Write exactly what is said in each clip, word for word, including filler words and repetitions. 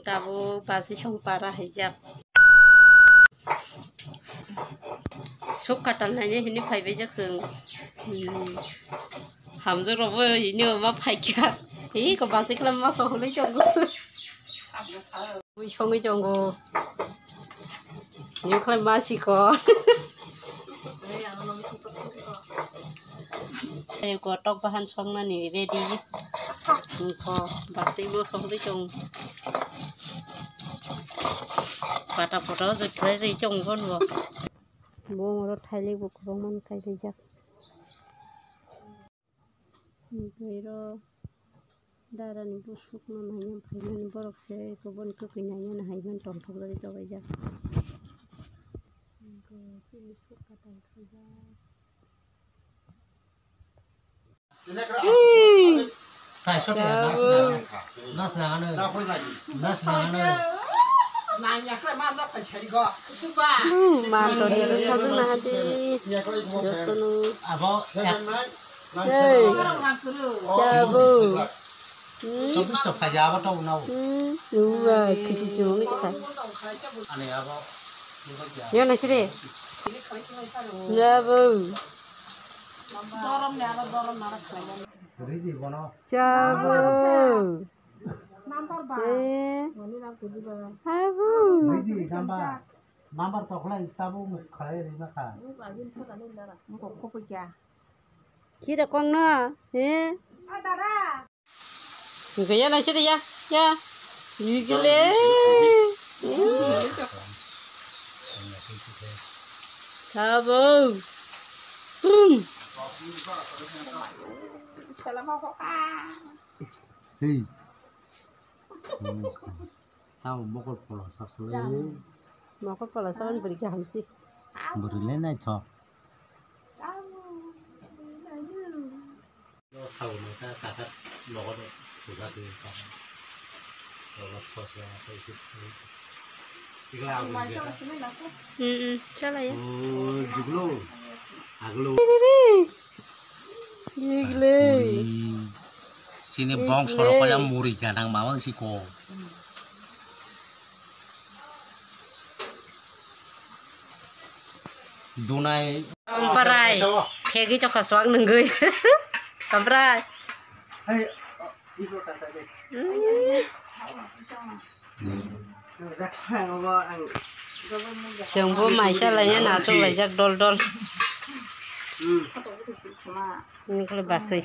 Tabuk basi song para haijak. Suk katal naina hini phaibaijak chwng. Hmm. Hamjak rokbo hini ma phaikha. Hi ko basi khlai ma sohorwi tongo. Ui songwi tongo. Ni khlai ma sikho. Tei kotok bahan songnani ready. Wngkha, basi bo songwi tong. Pata pata o jothlai ri tong bono. Bo oro thailik bo kwbangma kailaijak. Hwnkhe oro darani busukno naina phaimani borok se eko boni kwkwi nainani hai mani tongthokjagwi tobaijak. Hwnkhe chini sukha tongthokjak. Hey! Sai shot ya, nas na. Nas na ano. Nas na ano. Hmm, man to ni sajwk na hadi. Jotono. Abo. Hey. Yabo. Hmm. Chobbish to khaja abo to unau. Hmm. Uwa, khisi chungi kha. Ani abo. Yo na sire. Yabo. Ridi bono. Chabo. Number ba. Eh. Habu. Ridi number. Number to khlai tabu khlai rima kha. Kira kong no. Eh. Gaya na sida ya, ya. Yigile. Tabo. Hmm. Hey. Tamo mokol polo sasle. Mokol polo saban beri kaham sih. Beri le naithok. Sabo no ta kaka logo do puja ke sama. Logo so so ko isi. Igla abu ya. Hmm, hmm, chala ya. Oh, juglo. Aglo. Igle. Sini bong sorok ya muri ganang mawang siko. Dunai. Kamprai. Phegi to khaswak nungui. Kamprai. Hai. Hmm. Chwngbo maisa laina nasuk laijak dol dol. Nukle basui.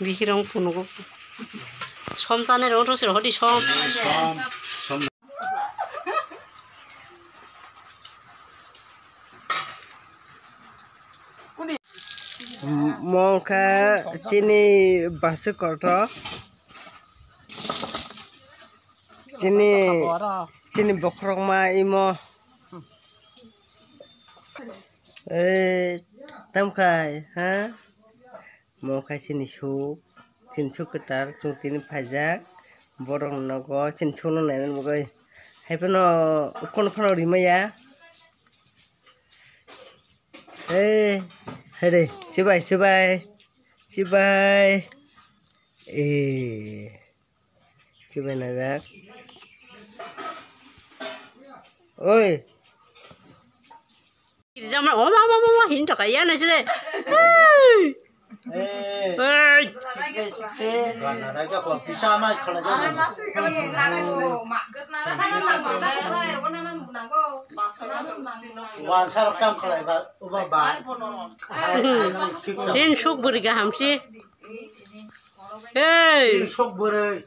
Bisirong punugo. Som chane rong rosir hodi som. Mongkha chini basuk kolto. Chini, chini bokhorokma imo. Eh, tamkhai, ha? Mongkhai chini suk, chini suk kwtal, chwng tini phaijak. Borok nogo, chini sukno nainani bagwi. Haiphano, kono phano rimaya. Eh, hede, sibai, sibai, sibai. Eh, sibai najak. Oi. Rijama, oma, oma, oma, hin taka ya na sire. Hey. Hey. Hey. Sikte, sikte. Gana raja ko pisa mai khala ja. Wan sar kam khala ba, uba ba. Hai, hai, fix. Tin suk buri ga hamsi. Hey. Tin suk buri.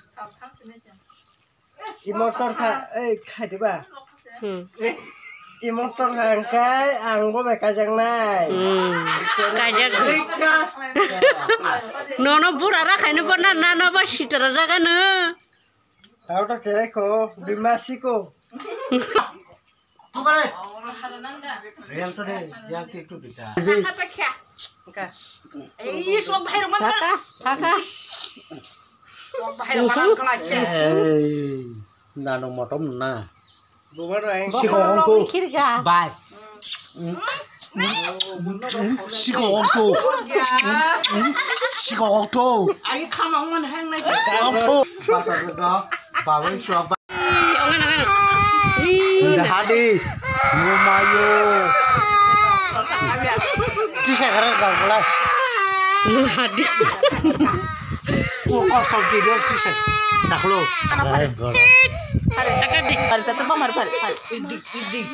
Imo tor kha, ei, khai diba? Hmm. Imo tor kha, angkai, ang bo bai kaijaknai. Hmm. Kaijak. Nono bura ra khaino bo na, na, na, ba sitara jaga no. Tao to cherai ko, bima siko. Tukare. Yang to de, yang ti tu kita. Kaka, kaka. Sok bahai rok man kaka, kaka. Sok bahai rok man kala che. Eh, nano motom na. Bumar ai. Sikong tu. Bye. Sikok okto. Sikok okto. Ai khamang man hang nai. Okto. Basa jodok. Babai suak. Hadi. Numayo. Tisa kara gak lai. Hadi. Ko kosok di do tisa. Daklo. Hari tata bamar hari hari. Idik idik.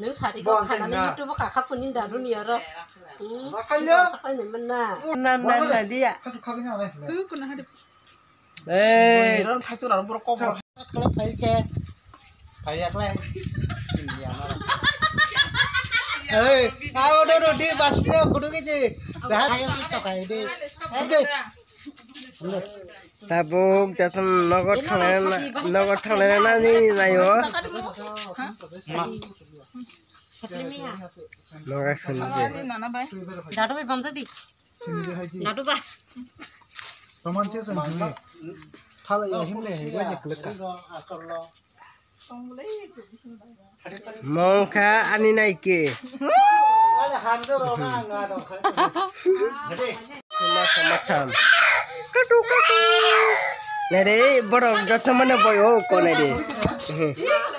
Nung sari ko khana ni YouTube ka kha phone ni daru ni aro. Hmm. Sakai ni mana. Na na na dia. Hey. Ron thai tu aro borok kok. Kala phai se. Phai ya kala. Hey, awo do do di bas ke kudu ke je. Dah ayo kita kai di. Oke. Tabuk jatun nogo thangnai na, nogo thangnai na ni nayo. Nogo khunje. Dadu bai bamjabi. Dadu bai. Roman che sang juni. Thala ya him le he ga je kleka. Mongkha ani naike. Matham, matham. Katu, katu. Nere, borok joto mane boy o ko nere.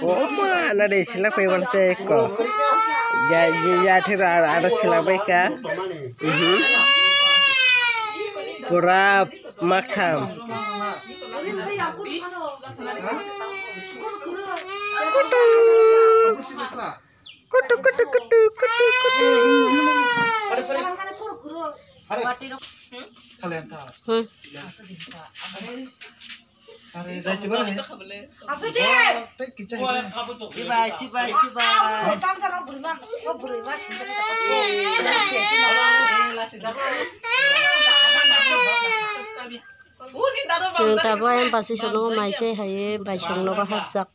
O ma, nere, sila koi wan se ko. Ya, ya, ya, thira, ada sila bai ka. Mhm. Pura matham. Kutu, kutu, kutu, kutu, kutu. Hmm. Chibai, chibai, chibai. Chwng tabuk ayang basi sono mai se hai bai song nogo hapjak.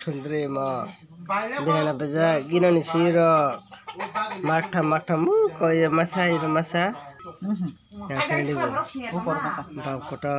Chundri mo. Dihana baja ginani siro. Maktham maktham mu koye masa iro masa. Yang sandi bo. Bau koto.